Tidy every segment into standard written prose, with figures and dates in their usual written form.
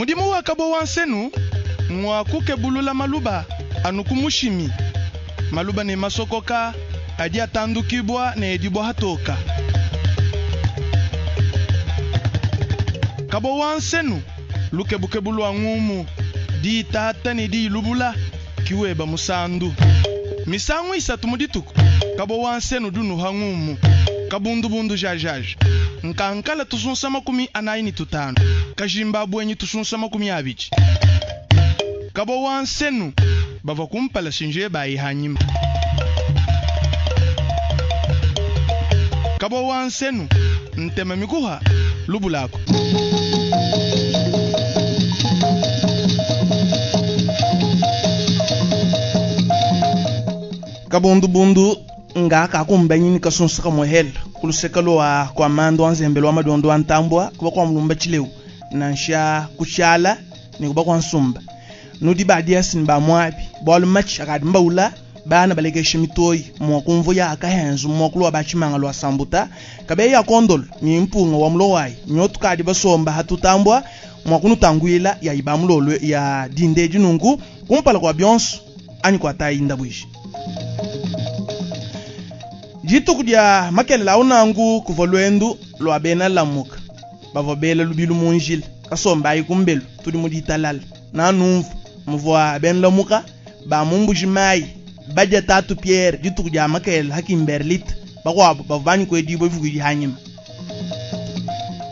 Mudimu wa kabo wa nsenu ngwa kukebulula maluba anu ku mushimi. Maluba ne masokoka adi atandukibua ne edibua hatoka. Kabo wa nsenu lukebukebu lwa ngumu diitata ne diilubula kiweba musandu. Misangu isatu mu dituku kabo wa nsenu dunuha ngumu kabundubundu jajaja. Nkankala tusunsa 45 kajimba bwenyi tusunsa 20. Kabo wa nsenu bava kumpala sinje bayi hanyima. Kabo wa nsenu ntema mikuha lubulako. Kabundubundu ngaka kumbanyini kasunsa kamuhela kuluseka lwa kwa mando anzembe lwa madondo antambwa kuba kwa mulumba chileu nansha kuchala ni kuba kwa nsumba. Nudi ba diasi ni ba mwabi bwalu machi akadi mbaula bana balekesha mitoyi mwa kumvu ya akahenzu mwa kulwa bachimanga lwa sambuta kabe ya kondolo ni mpunga wa mulowai nyotu kadi basomba hatutambwa mwa kunutangwila ya ibamulolo ya dinde jinungu kumpala kwa bionso anyi kwa tayinda bwishi. Dituku dia makelela unangu kuva lwendu lwa bena lamuka bava bela lubilu munjila kasomba ayi kumbelu tudi mu ditalala nanumvu muvua bena lamuka ba mumbuji mayi badia tatu Pierre dituku dia makelela hakimberlit bakwabo bava banyi kwedibo ivuku hanyima.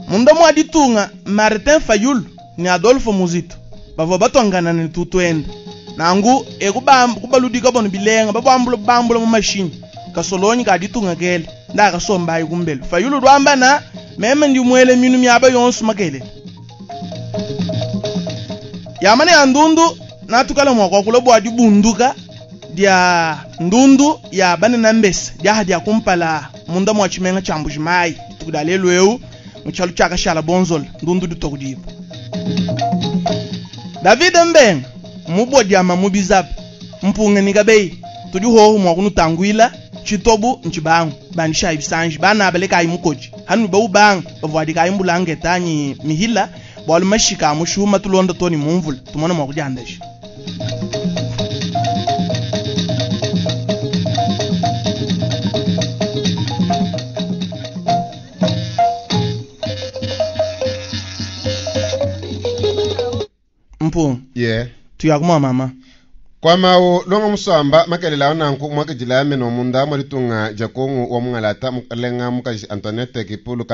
Munda mwa ditunga Martin Fayulu ni Adolfo Muzito bava batongana ni tutwenda nangu ekubamba kubaludika bono bilenga babambula bambula mu mashini kasolonyi ka ditunga kele nda kasomba ayi kumbelu. Fayulu lwamba na meme ndi mwele minu myaba yonso makele. Yamane ya ndundu natukala mwa kwa kulobwa dibunduka dia ndundu ya bana na mbese dia hadi kumpala munda mwa chimenga cha Mbuji-Mayi tukudalelo eu muchalu chaka shala bonzol ndundu ditokudipo. David Mbeng mubodi ama mubizap mpunga nikabei tudi hoho mwa kunutangwila chitobu nchibangu bandisha ibisanji bana baleka ayimukoji hanu baubanga bavwadika ayimbulanga etanyi mihila bwalu mashika mushuma tulonda toni mumvula tumona mwa kujandashi. Mpu. Yeah. Tuyakuma mama. Kwa mawo longa musamba makelela onanku mwakejila ameno munda mwalitunga jakongu wa mungalata mukalenga mukaji Antoinette Kipulu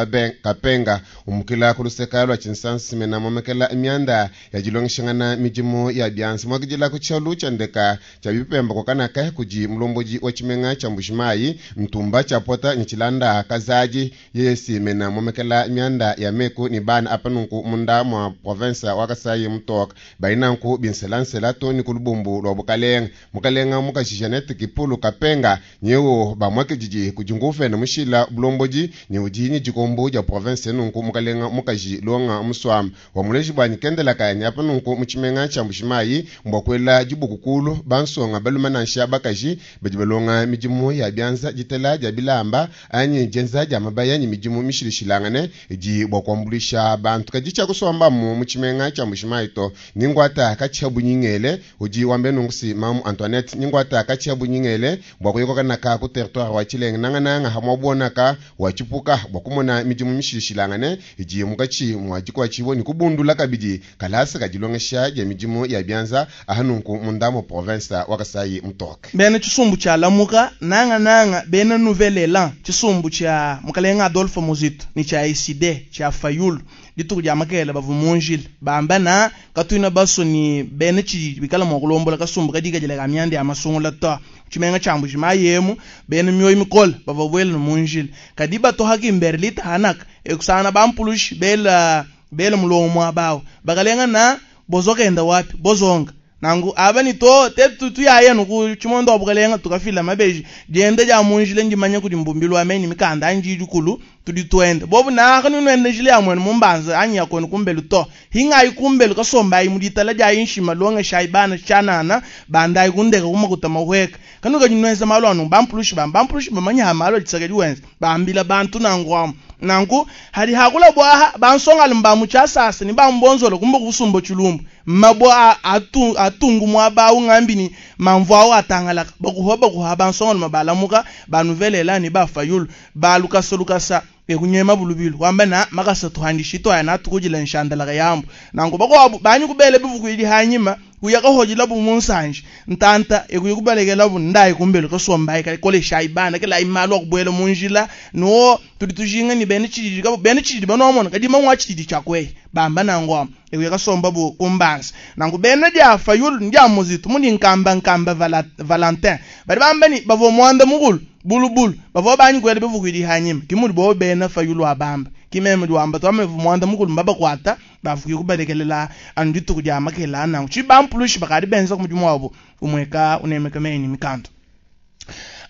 Kapenga umukila kuluseka lwa chinsansi mena momekela imyanda ya jilongishangana mijimu ya byansi mwakejila kuchalu chandeka cha bipemba kwa kanaka kuji mulomboji wa chimenga cha Mbuji-Mayi ntumba cha pota nchilanda kazaji yesi mena momekela imyanda ya meku ni bana apanunku munda mwa province wa Kasai Mutoka bainanku binselansela toni kulubumbu lwa bukalenga mukalenga mukaji Jeanette Kipulu Kapenga nyewo bamwakejiji kujingufe na mushila bulomboji ni ujini jikombo ja province nunku mukalenga mukaji longa muswama wa muleji bwanyi kendela kanya apa nunku muchimenga cha Mbuji-Mayi mbwakwela jibukukulu bansonga baluma nansha bakaji badi balonga mijimu ya byanza jitela ja bilamba anyi jenza ja mabaya ni mijimu mishilishilangane ji bwakwambulisha bantu kajicha kusomba mu muchimenga cha Mbuji-Mayi to ningwata kacha bunyingele uji wambe nungusi mamu Antoinette ningwata kacha bunyingele bwakuyokoka naka ku territoire wa Chilenge nanga nanga hamwabonaka wa chipuka bwakumona mijimu mishilishilangane iji mukachi mwajikwa chibo ni kubundula kabidi kalasa kajilongesha ja mijimu ya byanza ahanunku mundamo province wa Kasai Mutoka. Bena chisumbu cha Lamuka nanga nanga bena Nouvel Elan chisumbu cha mukalenga Adolphe Muzito ni cha ICD cha Fayulu dituku ja makele bavu munjila bamba na katwina baso ni bene chi bikala mwa kulombola kasumbu kadika jela kamyandi ya masungula ta chimenga cha Mbuji-Mayi yemu bene myoyo mikola bava bwele no munjila kadi bato haki mberlita hanaka ekusana bampulushi bela bela mulomo abawo bakalenga na bozokenda wapi bozonga nangu aba ni to te tu tu ya yenu ku chimondo abukalenga tukafila mabeji diende ja munjile ndimanya kuti mbumbilu ameni mikanda anji dikulu tudi twende bobu na kanu nwende jile ya mwene mumbanza anyi yakoni kumbelu to hinga ikumbelu kasomba ayi muditala ja inshima longa shai bana chanana banda ikundeka kumakuta mahweka kanu kanyu nweza malo anu bampulushi bam bampulushi bamanya malo tsakedi wenza bambila bantu nangu am Nanku hadi hakula bwaha bansongalume ba mu tshiasasa ne ba mbonzolo kumba kusumba tshilumbu mabwa atu atungu mwaba awu ngambi ni mamvu awu atangalaka bakuhwa bakuhwa bansongalume balamuka ba nouvelle elan ne ba Fayulu ba lukasa lukasa ekunyema bulubilu wamba na makasa tuhandishito aya natukujila nshandalaka yambo. Nanku bakuabu banyi kubele bivuku ili hanyima kuya kahojila bu munsanji ntanta ekuya kubalekela bu ndayi kumbelu kasomba ikale kolesha ibana kela imalu akubwela munjila no tudi tujinga ni bene chididi kabo bene chididi banomona kadi mangwa chididi chakwe bamba nangwa ekuya kasomba bu kumbansa. Nanku bene dia Fayulu ndia muzitu muni nkamba nkamba Valentin bali bamba ni bavo mwanda mugulu bulubulu bavo banyi kwele bivuku ili hanyima kimuli bo bena Fayulu abamba kimeme diwamba twame mwanda mukulu mbaba kwata bavuki kubalekelela anditu kujama makela nangu chibampulushi bakali benza kumudimu wabo umweka unemeka meni mikanto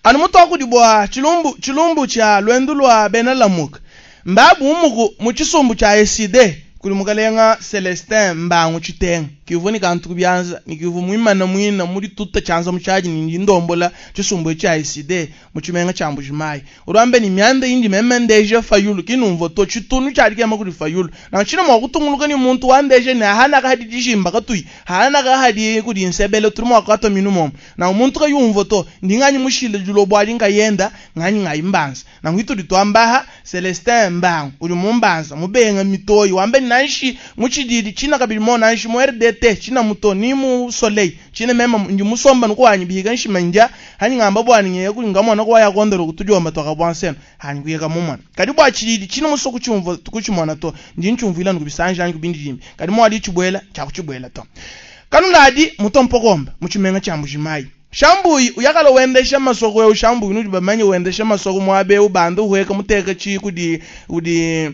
anu mutu akudibwa chilumbu chilumbu cha lwendu lwa bena lamuka mbabu umuku mu chisumbu cha ECD kuli mukalenga Celestin Mbangu Chitenga kivu ni kantu kubyanza ni kivu mwimana mwina muri tuta chanza muchaji ni ndombola chisumbu cha ECD mu chimenga cha Mbujimayi urambe ni myanda indi memendeje Fayulu kinumvo to chitunu kyali kema kuli Fayulu na chino mwakutunguluka ni muntu wandeje na hana ka hadi jishimba katui hana ka hadi kuli nsebele turi mwakato minumo na umuntu kayumvo to ndinganyi mushile julo bwali ngayenda nganyi ngayimbanza na ngwitu ditwambaha Celestin Mbangu uri mumbanza mubenga mitoyi wambe nanshi muchididi china kabili mo nanshi mu RDT china muto ni mu soleil china mema ndi musomba nuko wanyi biga nshimanja hani ngamba bwani nyeye kuli ngamwana kwa yakondero kutujomba twakabwansena hani kuyeka mumwana kadi bwa chididi china muso kuchumva tukuchimwana to ndi nchumvila nukubisanja hani kubindi jimbi kadi mwali chibwela chakuchibwela to kanuladi mutompokomba muchimenga cha Mbujimayi Shambuyi uyakala wendesha masoko yo Shambuyi nudi bamanye wendesha masoko mwabe ubanda uhweka muteka chi kudi kudi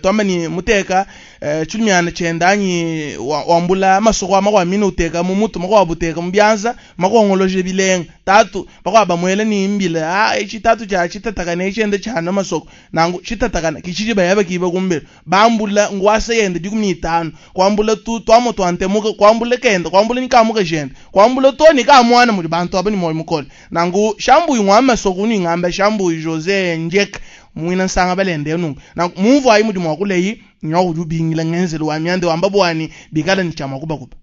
twamani muteka chulumyana chendanyi wambula masoko amakwa mini uteka mumutu makwa buteka mubyanza makongoloje bilenga tatu bakwa bamwele ni imbila ah ichi tatu cha chitatakana ichende chana masoko nangu chitatakana kichiri bayaba kiba kumbela bambula ngwase yende 15 kwambula tu twamo twantemuka kwambula kenda kwambula nikamuka jende kwambula to nikamwana muri bantu abani moyo mukole nangu Shambuyi ngwa masoko ni ngamba Shambuyi Jose Njek mwina nsanga balende nungu na mumvu ayi mudi mwakuleyi nyawo jubingila ngenzelo wa myande wamba bwani bikala ni chama kuba kuba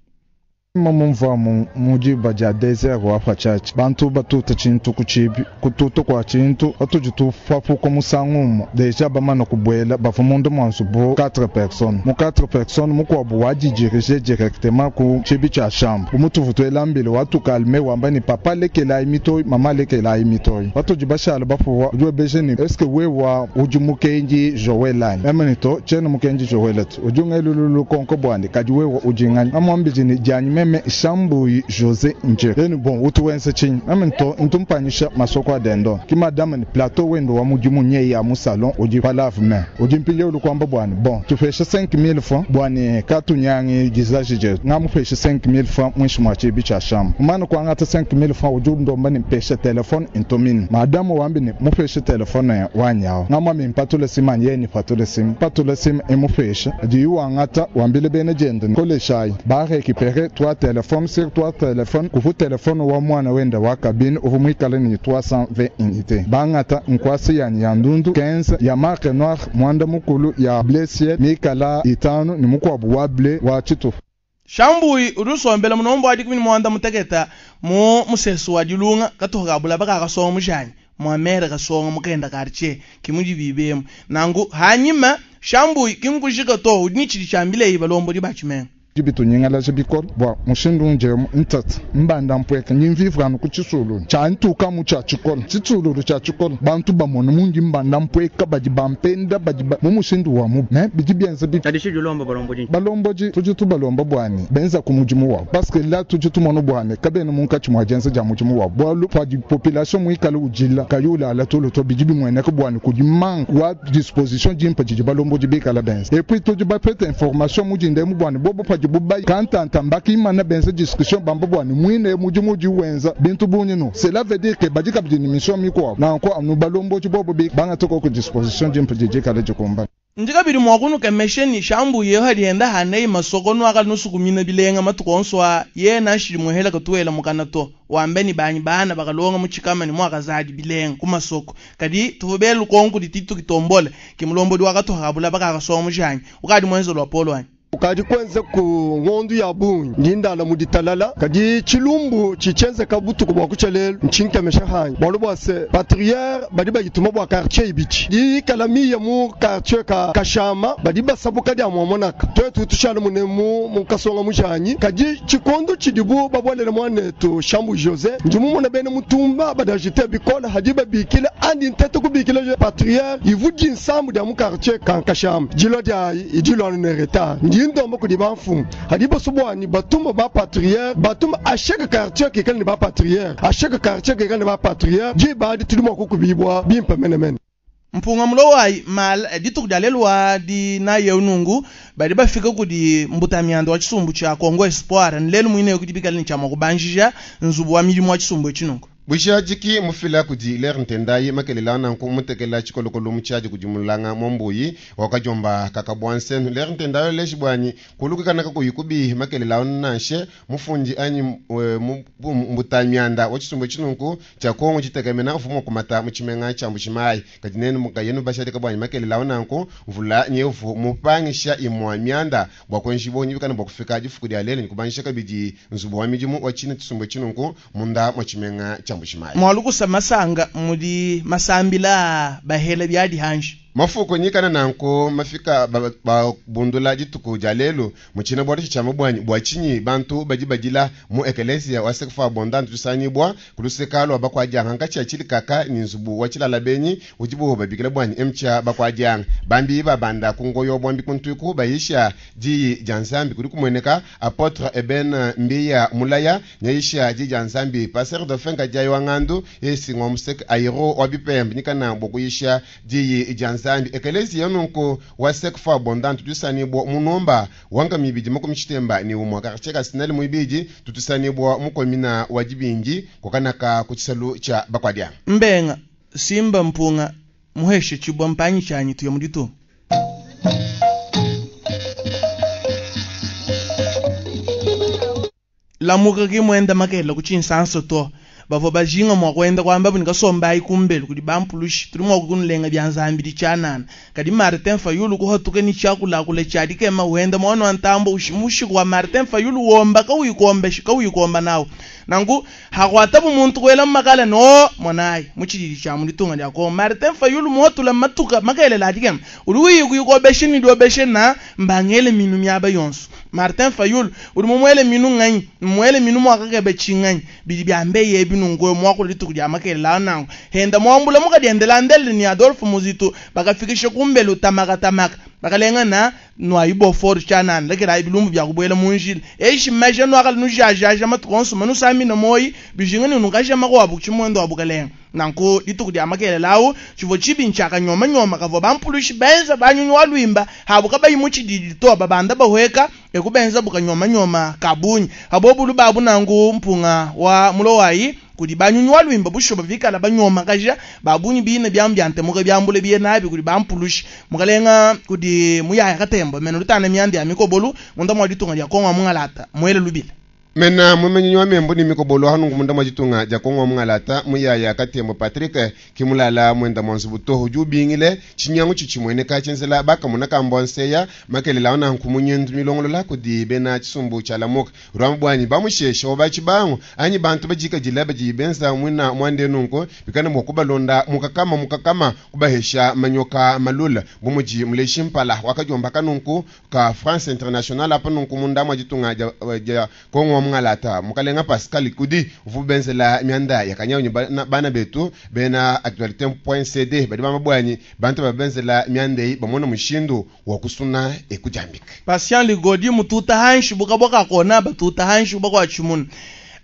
Mumva mujiba ja desert wa pachachi bantu batuta chintu kuchibi kututa kwa chintu atuji tufapu musangumo deja bamana kubwela bafu mundu mwansu bo 4 personnes mu 4 personnes mukwabu wajidirige directement ku chibi cha chambre umutuvu twelambile watukalme wamba ni papa lekela imitoi mama lekela imitoi watuji bashala bafu ujwe bejeni eske wewa uji mukenji Joel ani to chene mukenji Joel tu ujunga lulu konko bwandi kadi wewa ujingani amwambijini janyi meme Shambuyi Jose Nje eni bon utuwense chinyi meme nto ntumpanyisha masoko adendo ki madame ni plateau wendo wa mudimu nye ya mu salon udi palave me udi mpinje ulu kwamba bwani bon tupeshe 5000 francs bwani katunyangi gizaji je ngamupeshe 5000 francs mwishi mwa chibi cha shamba umana kwangata 5000 francs udi ndomba ni mpeshe telefone intomini madame wambi ni mupeshe telefone wanyawo ngamwami mpatule sima yeni patule sima patule sima emupeshe di wangata wambile bene jende koleshai ba récupérer 3 téléphones sur 3 téléphones kuvu telefone wa mwana wenda wa cabine uvumwikale ni 320 unité bangata nkwasi ya nyandundu 15 ya marque noire mwanda mukulu ya bleu ciel mikala itano ni mukwabu wa bleu wa chitu. Shambuyi urusombela munombo adi kumini mwanda muteketa mu musesu wa dilunga katoka bula baka kasonga mushanyi mwamere kasonga mukenda quartier kimudi bibemu nangu hanyima Shambuyi kinkushika to udinichili chambile ibalombo libachimenga bitunyingalaje bikolo bwa mushindu nje ntata mbanda mpweka nyimvivano ku chisululu cha ntuka mu cha chikolo chisululu cha chikolo bantu bamona mungi mbanda mpweka badi bampenda badi mu mushindu wa mu me bidi byenze bi balombo tuji tubalomba bwani benza ku mujimu wa parce que là tuji tumona bwani kabene munkachi mwa jenze ja mujimu wa bwalu pa di population mwikala ujila kayula ala tolo to bidi bimwene ko bwani ku manque wa disposition jimpa jiji balombo jibikala benze et puis tuji ba pete information mujinde mu bwani bobo pa bubai kantanta mbaki imana benze discussion bamba bwani mwine muji muji wenza bintu bunyi no cela veut dire que badika bidini mission mikwa na nko anu balombo bobo bi banga toko ku disposition jimpa jiji kala jikumba. Ndi kabidi mua kunukemesha ni shambu yeho hadienda hanei masoko nuakali nusukumina bilenga matuku onso a yena nshili muhela katuwela mukana to wambe ni banyi bana bakalonga muchikama ni mwakazadi bilenga ku masoko kadi tuvubele lukonku dititu kitombole kimulombodi wakatuhabula bakakasoma mujanyi ukadi mwenzo lwa polo anyi Kadi kwenze ku ngondu ya bungi ndindala muditalala kadi chilumbu chichenzeka butuku bwa kuchelelo nchinkemesha hanyi bwalu bwa se patrouilleur badi bayituma bwa quartier ibichi diikala miya mu quartier ka kashama badi basabuka dia mwamonaka twetu tushala mune mu mukasonga mujanyi kadi chikondo chidibu babwalele mwanetu shambu Jose ndimumona bene mutumba badajite bikola hadi babikila andi ntete kubikila je patrouilleur ivudi nsambu dia mu quartier ka kashama jilo dia idilo ne retard ndi ndomba kudi bamfumu hadi basubwani batuma ba patrouilleur batuma a chaque quartier kikala ni ba patrouilleur a chaque quartier kikala ni ba patrouilleur jibadi tudi mwa kukubibwa bimpa menemene mpunga mulowayi mala dituku dia lelu wa di na yeu nungu badi bafika kudi mbuta myanda wa chisumbu cha Congo Espoir ni lelu mwine kudi bikala ni chama kubanjija nzubu wa milimu wa chisumbu echinungu Bwishajiki mufila kudi ler ntendayi makelela nanku mutekela tshikolokolo mutshiadi kudi mulanga mombuyi wakajomba kakabwa nsenu ler ntendayo leshi bwanyi kulukikana kakuyi kubi makelela ono nanshe mufundi anyi mbutamianda wa tshisumbu tshinunku tshia kongo tshitekemena mfumu kumata mutshimenga tsha mbujimayi kadi nenu mukayenu bashadika bwanyi makelela ono nanku mvula nyevu mupangisha imwa mianda bwa kwenjibo nyibikana bwa kufika difuku dia lelo nikubanjisha kabidi nzubu wa midimu wa tshina tshisumbu tshinunku munda mwa tshimenga tsha mbujimayi mwalukusa masanga mudi masambila bahela byadi hanji mafuko nyikana nanku mafika babundula ba dituku dia lelu mutshina bua tshia mabwanyi bua tshinyi bantu badi badila mu ekelesia wa sekufa abondante tusanyibwa kuluseka lwa bakwadianga nkatshi tshilikaka ni nzubu wa tshilala benyi udibu babikila bwanyi emtsha bakwadianga bambi babanda kungoyo bwambi kuntuiku bayisha diyi dia nzambi kudi kumueneka apotre eben mbiya mulaya nyayisha diyi dia nzambi pasteur dauphin kadiayi wa ngandu yesingwa museke airo wa bipembe nyikana bua kuyisha diyi dia nzambi ekeleziya nunku wa sekufa abondante tutusanibwa munomba wanga mibidi makumi tshitemba ni umwa quartier kasinali muibidi tutusanibwa mukomina wa dibindi kukanaka ku tshisalu tsha bakwadianga mbenga simba mpunga muheshe tshibwa mpanyi tshanyi tuya muditu lamuka ki mwenda makela ku tshinsanso to bavua bajinga mua kuenda kuamba buni kasombayi kumbelu kudi bampulushi tuli mua kukunulenga bya nzambi ditshanana kadi Martin Fayulu kuhatuke ni tshiakulakula tshiadikema wenda mwana wa ntambo mushiku wa Martin Fayulu womba kawuyikombe kawuyikomba nawo nangu hakwatabu muntu kuela mmakala no mwanayi muchididi tsha mulitunga lyako Martin Fayulu muhotula matuka makelela adikema uli wiyikuyikobeshe nidiobeshe na mbangele minu myaba yonso Martin Fayulu uli mumwele minu nganyi mwele minu mwakakebe chinganyi bidi byambe yebi nungu mwakula dituku dya makelela nangu henda mwambula mukadiendela ndele ni Adolphe Muzito bakafikisha kumbelu tamaka tamaka bakalenga na nwayibofor chanana lekela ibilumbu bya kubwela munjila eishi maja nwakala nujajaja matukonso manusami na moyi bijinga ni nukasha makwabu chimwendo wabukalenga nanku dituku dya makelela awu tshivo tshibi ntshaka nyoma nyoma kavua bampulushi benza banyunyi wa lwimba habu kabayi mutshididi to babanda bahweka ekubenza bukanyoma nyoma kabunyi habobulu babu nangu mpunga wa mulowayi kudi banyunyi wa lwimba bushoba vikala banyoma kaja babunyi bina byamu byantemuka byambule bie nabi kudi bampulushi mukalenga kudi muyaya katembo meno lutana myandi ya mikobolu munda mwa ditunga dia kongo mungalata mwele lubila mena mumenyi wa membo ni mikobolo hanungu munda mwa ditunga dia kongo mungalata muyaya katembo Patrick kimulala mwenda mwanzu butoho jubingile chinyangu chichimweneka chenzela bakamuna kambonseya makelela ona nkumunyendu milongolola kudi bena chisumbu cha lamuka rwamubwanyi bamushesha oba chibangu anyi bantu bajika jila bajibenza mwina mwande nunku bikana mwa kubalonda mukakama mukakama kubahesha manyoka malula bumuji muleshi mpala wakajomba kanunku ka France International apa nunku munda mwa ditunga dia kongo mungalata mukalenga Pascal kudi uvubenzela myanda yakanyaunyi bana betu bena actualité.cd badi bamabwanyi bantu babenzela myanda bamona mushindu wa kusuna ekujambika Patient Ligodi mututa hanshi bukaboka kona batuta hanshi bukwa chimuna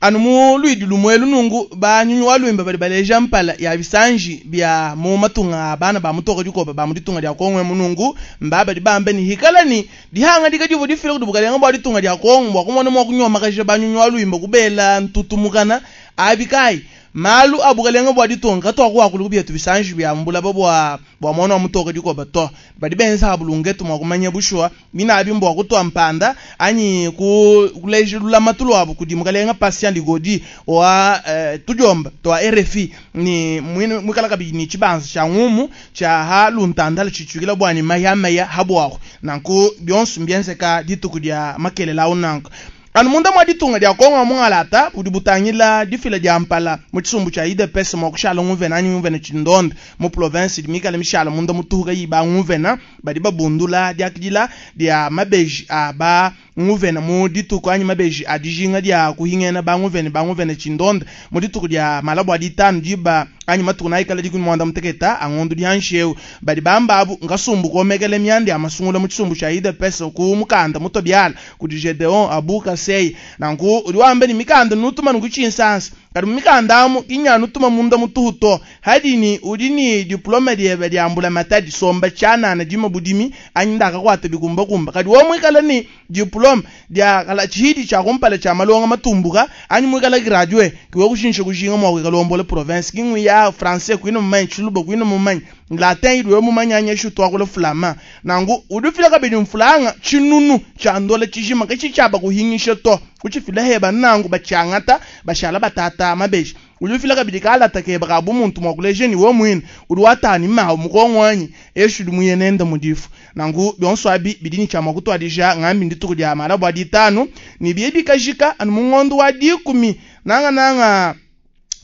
anu mu lwidi lumwelu nungu banyunyi walwimba bali baleja mpala ya bisanji bya mu matunga bana ba mutoko dikoba ba muditunga lya kongwe munungu mbaba dibambe ni hikala ni dihanga dika divo difile kudubukalenga bwa ditunga lya kongwe bwa kumona mwa kunyoma kaje banyunyi walwimba kubela ntutumukana Abi kayi malu a bukalenga bua ditunga katuakuakula ku bietu bisanji bia mbulaba bua bua mwana wa mutoka dikoba to badi benza bulungetu mwa kumanya bushuwa binabi mbwa kutwa mpanda anyi ku kuleja lulamatu lwabu kudi mukalenga Patient Ligodi wa tujomba twa RFI ni mwikala kabidi ni chibanza cha ngumu cha ha luntandala chichukila bwani maya maya habwaho nanku byonso mbyenzeka dituku dia makelela awu nanku anu munda mwa ditunga dia Kongo mungalata budi butangila difila dia mpala mu tshisumbu tshia UDPS mwa kushala nguvena anyi nguvena tshindonde mu province di mikale mishala munda mutuhuka yiba nguvena badi babundula diakidila dia mabeji a ba nguvena mu dituku anyi mabeji a dijinga dia kuhingena ba nguvena tshindonde mu dituku dia malabu a ditanu diba anyi matuku naikala dikumi mwanda muteketa angondu diansheu badi bambabu ngasumbu komekele myandi ya masungula mu tshisumbu tshia UDPS ku mukanda mutobiala kudi Gedeon Abuka Sei nanku udi wambe ni mikanda nutuma nukuchinsansa kadi mikanda amu kinya nutuma munda mutuhuto hadini udi ni diploma diebe diambula matadi somba chanana dima budimi anyi ndakakwata bikumba kumba kadi womwikala ni diploma dia kala chihidi cha kumpala cha malonga matumbuka anyi mwikala graduate kiwe kushinsha kushinga mwa kwikala ombola province kingwi ya français kwino mumanyi chiluba kwino mumanyi latin idiwe mumanyi anya shutu akula fulama nangu udufila kabidi mfulanga chinunu cha ndola chishima kachichaba kuhingisha to kuchifila heba nangu bachangata bashala batata mabeji udufila kabidi kalata keba kabu muntu mwakulejeni wo mwini udi watani mawu mukongwanyi eshudu muyenenda mudifu nangu byonso abi bidini cha mwakutwadisha ngambi ndituku dia malabu aditanu ni biebi kajika anu mungondo wa 10 nanga nanga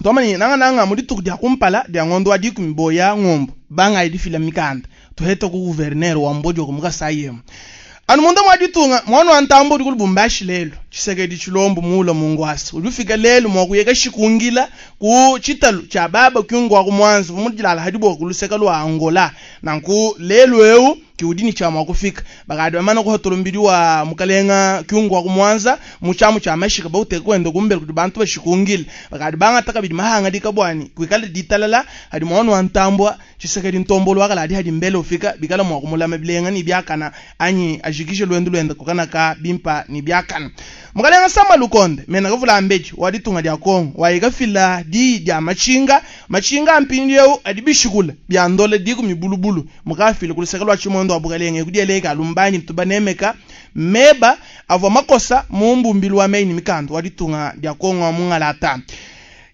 tomani nanga nanga mudituku dia kumpala dia ngondo wa 10 boya ngombo banga idifila mikanda tuheta ku gouverneur wa mbojo kumukasayem anu munda mwaditunga mwana wa ntambo udi kulubumbashi lelo Tshisekedi Tshilombo mula mungwasa udi lelo mwakuyeka shikungila ku chitalu cha baba kyungwa ku mwanzo mudilala hadibo kuluseka lwa Angola nanku lelo eu kiudini cha mwakufika bakadi bamana kuhotola mbidi wa mukalenga kyungwa ku mwanza muchamu cha mashika baute kwenda kumbele kuti bantu bashikungile bakadi bangata kabidi mahanga dikabwani kwikala ditalala hadi mwana wa ntambwa Tshisekedi ntombolo wakala hadi hadi mbele ufika bikala mwakumulama bilenga ni byakana anyi ajikishe lwendu lwenda kukana ka bimpa ni byakana mukalenga sama lukonde mena kavula ambeji waditunga dia Kongo wayikafila di dia machinga machinga ampindi eu adibishikula byandola diku mibulubulu mukafila kuluseka lwa chimondo abukalenge kudieleka lumbanyi tubanemeka meba avwa makosa mumbumbilu wa meini mikando waditunga dia Kongo mungalata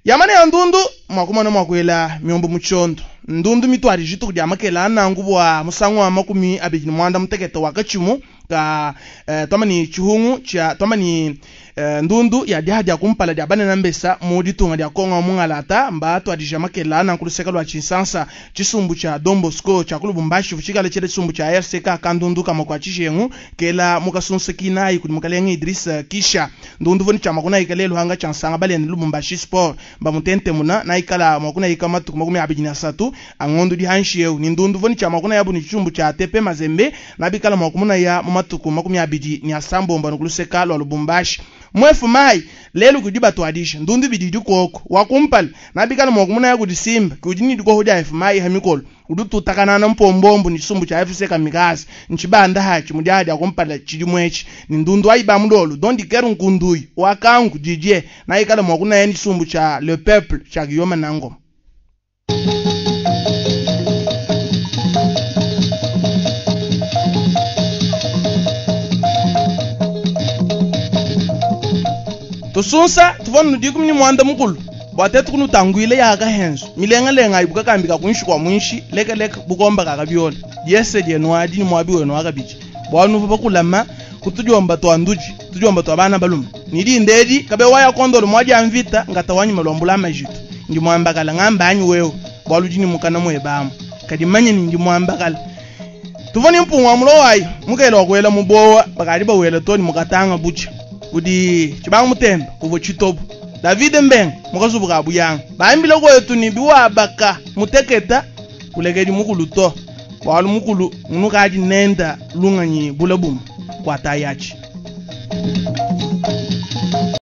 yamane ya ndundu mwakumana mwakwela miombo muchondo ndundu mitwali jituku dia makela nangu bwa musango wa 29 mutekete wakachimu ka twamani chihungu cha twamani ndundu ya dia dia kumpala dia banena mbesa mu ditunga dia Kongo mungalata mba twadija makela na kuluseka lwa Tshinsansa chisumbu cha Don Bosco cha kulubumbashi fuchikale chele chisumbu cha RCK kandundu kama kwa chishengu kela mukasunsa kinayi kudi mukalenga Idris Kisha ndundu voni cha makuna ikale luhanga cha nsanga balene Lubumbashi Sport mba mutente muna na ikala makuna ikama tuku 23 angondu di hansheu ni ndundu voni cha makuna yabu ni chumbu cha TP Mazembe na bikala makumuna ya mumatuku 28 mba nukuluseka lwa Lubumbashi mwefu mai lelo kudi batwadisha ndundu bididi koko wakumpala nabikala mwakumuna ya kudi Simba kudi ni diko hoja efu mai hamikolo udututakana na mpombombo ni chisumbu cha FC Kamikaze nchibanda hachi mudyadi akumpala chidi mwechi ni ndundu aiba mudolo dondi keru nkunduyi wakangu DJ na ikala mwakuna ya ni chisumbu cha Le Peuple cha Guillaume Nango. Tusunsa tuvonu dikumi ni mwanda mukulu bwatetu kunutangwile yakahenzo milengalenga ibuka kambika kunshi kwa mwinshi lekeleke bukomba kakabyola yese dienwadi ni mwabi wenu akabichi bwanuvu bakulama kutujomba twa nduji tujomba twa bana baluma nilindedi kabe waya kondolo mwaji amvita ngatawanyima lwambula majitu ndi mwambakala ngamba anyi wewe bwalujini mukana mwebamu kadi manye ni ndi mwambakala tuvoni mpungu wa mulowayi mukele wakwela mubowa bakali bawela toni mukatanga bucha kudi chibanga mutembe kuvo chitobo David Mbeng mukazubuka abuyanga bambile kwetu ni biwabaka muteketa kulekedi mukulu to bwalu mukulu munukaji nenda lunganyi bulabuma kwatayachi.